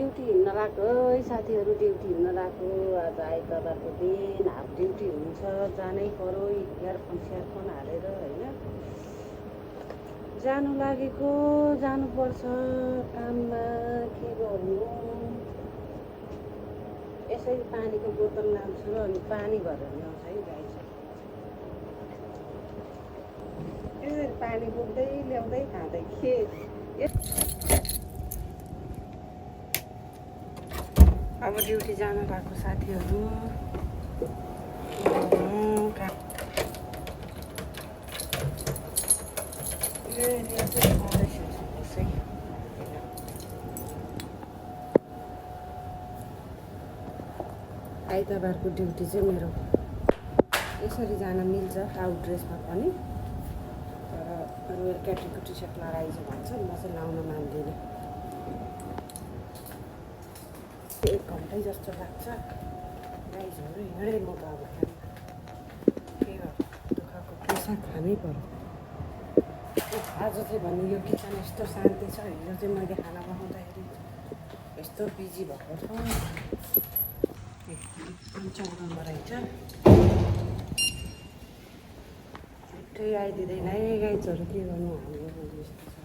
Duty हिँड्न लाग्यो है साथीहरू, ड्युटी हिँड्न लाग्यो। आज आइतबारको दिन हाफ ड्युटी हुन्छ, जानै पर्यो। इयरफोन हालेर होइन जानु लागेको, जानुपर्छ काममा। के गर्नु, यसै पानीको बोतल लान्छु अनि पानी भरेर ल्याउँछ है गाई चाहिँ। यसरी पानी बोक्दै ल्याउँदै खाँदै अब ड्युटी जान गएको साथीहरू। आइतबारको ड्युटी चाहिँ मेरो यसरी जान मिल्छ आउट ड्रेसमा पनि, तर रोयल क्याटरीको टी सर्ट लगाइज भन्छ, म चाहिँ लाउन मान्दिनँ। 1 घन्टै जस्तो लाग्छ गाइजहरू, हिँडै म त अब के गर्नु, दुःखको पैसा खानै पर्यो। आज चाहिँ भन्ने यो किचन यस्तो शान्ति छ। हिजो चाहिँ मैले खाना बनाउँदाखेरि यस्तो बिजी भएको छ। एकदम चौधमा रहेछ, छिट्टै आइदिँदैन है गाइजहरू। के गर्नु, हाम्रो यस्तो छ,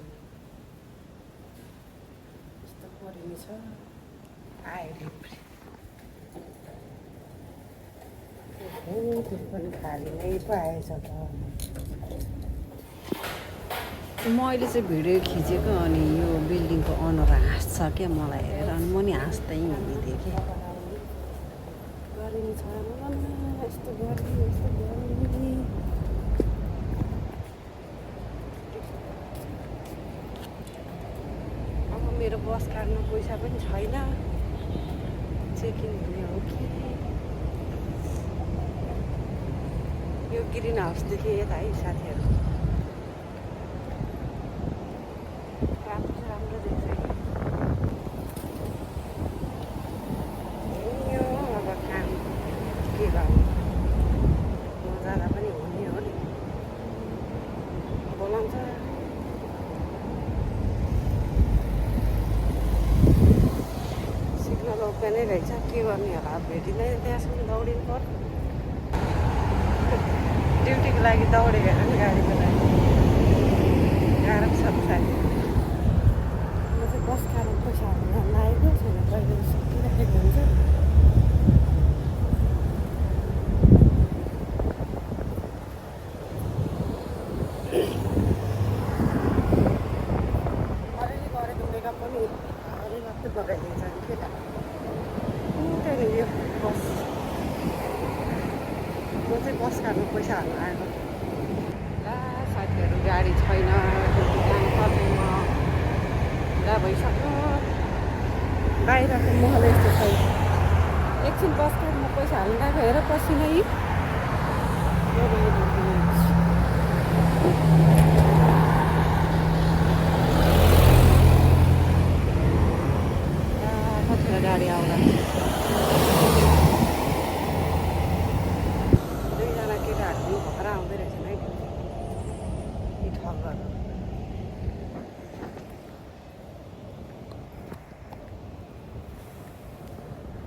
यस्तो परिने छ। आयो त्यो पनि खाली नै पो आएछ त। मैले चाहिँ भिडियो खिचेको अनि यो बिल्डिङको अनुहार हाँस्छ क्या मलाई हेरेर, अनि म नि हाँस्दै हिँडिदिएँ कि। गर्मी छ यस्तो गर्मी, यस्तो गर्मी। अब मेरो बस काट्नु पैसा पनि छैन, चेकिङ हुने हो कि। यो ग्रिन हाउसदेखि यता है साथीहरू, राम्रो देख्छ। यो अब काम के गर्नु, नजाँदा पनि हुने हो नि, बोलाउँछ। सिग्नल ओपनै रहेछ, के गर्ने होला, भेटिँदैन त्यहाँसम्म दौडिनु पर्यो। ड्युटीको लागि दौडेको हेर नि, गाडीको लागि गाह्रो छ साथी। म चाहिँ बस खानु पैसा हाल्न लागेको छैन, कहिले सकिराखेको हुन्छ। अलिअलि गरेको मेकअप पनि अलि मात्रै बगाइदिन्छ नि के त। त्यहाँदेखि यो बस, म चाहिँ बस काट्नु पैसा हाल्नु आएको। ला साथीहरू, गाडी छैन, जानु पर्दैन, ला भइसक्यो। बाहिरको महल यस्तो छ। एकछिन बस काट्नु पैसा हाल्नु गएको, हेर पछि नै कतिवटा गाडी आउँदा। दुईजना केटाहरू पनि भएर आउँदै रहेछन् है, ठग गर्नु।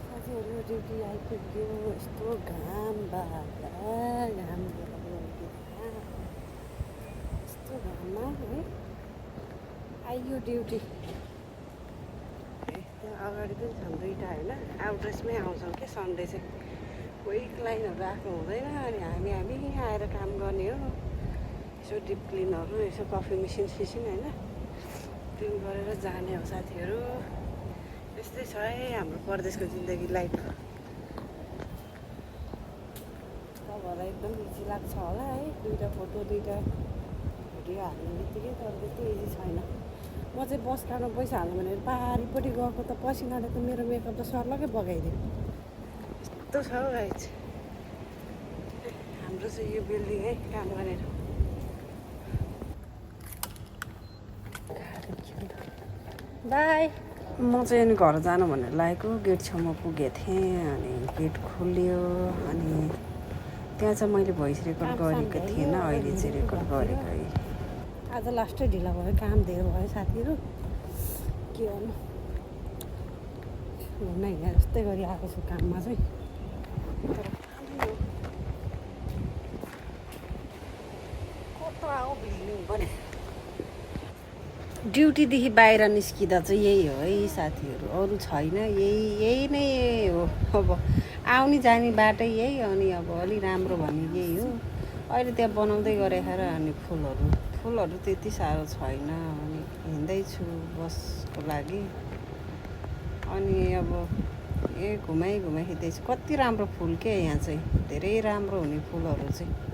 साथीहरू ड्युटी आइपुग्यो, यस्तो घाम घाम यस्तो घाममा है आइयो ड्युटी। त्यहाँ अगाडि पनि छन् दुईवटा होइन, आउट ड्रेसमै आउँछौँ कि सन्डे चाहिँ। कोही लाइनहरू आएको हुँदैन, अनि हामी आएर काम गर्ने हो। यसो डिप क्लिनहरू, यसो कफी मेसिन सिसिन होइन, क्लिन गरेर जाने हो साथीहरू। यस्तै छ है हाम्रो परदेशको जिन्दगी लाइफ। तपाईँहरूलाई एकदम इजी लाग्छ होला है, दुईवटा फोटो दुईवटा भिडियो हाल्ने बित्तिकै, तर त्यति इजी छैन। म चाहिँ बस काट्नु पैसा हाल्नु भनेर पारिपट्टि गएको त पसिनाले त मेरो मेकअप त सर्लकै बगाइदियो। यस्तो छ हौ गाइज हाम्रो चाहिँ यो बिल्डिङ है, काम गरेर। बाई। म चाहिँ अनि घर जानु भनेर लागेको, गेट छेउमा पुगेको थिएँ, अनि गेट खोल्यो। अनि त्यहाँ चाहिँ मैले भोइस रेकर्ड गरेको थिएन, अहिले चाहिँ रेकर्ड गरेको है। आज लास्टै ढिला भयो, काम धेरै भयो साथीहरू, के गर्नु। घुम्न हिँडे जस्तै गरी आएको छु काममा चाहिँ तर कस्तो आऊ बिल्डिङ पनि ड्युटीदेखि बाहिर निस्किँदा चाहिँ यही हो है साथीहरू अरू छैन यही नै हो अब आउने जाने बाटै यही अनि अब अलि राम्रो भने यही हो अहिले त्यहाँ बनाउँदै गरेर अनि फुलहरू त्यति साह्रो छैन अनि हिँड्दैछु बसको लागि अनि अब घुमाइ हिँड्दैछु कति राम्रो फुल के यहाँ चाहिँ धेरै राम्रो हुने फुलहरू चाहिँ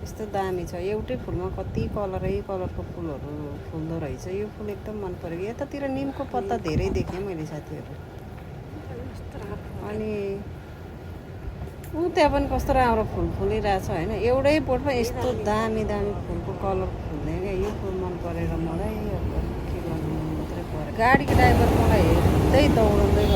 यस्तो दामी छ एउटै फुलमा कति कलरको फुलहरू फुल्दो रहेछ यो फुल एकदम मन पऱ्यो यतातिर निमको पत्ता धेरै देखेँ मैले साथीहरू अनि त्यहाँ पनि कस्तो राम्रो फुल फुलिरहेछ होइन एउटै बोटमा यस्तो दामी फुलको कलर फुल्ने क्या यो फुल मन परेर मलाई अब के गर्नु मात्रै पऱ्यो गाडीको ड्राइभर मलाई हेर्दै दौडाउँदै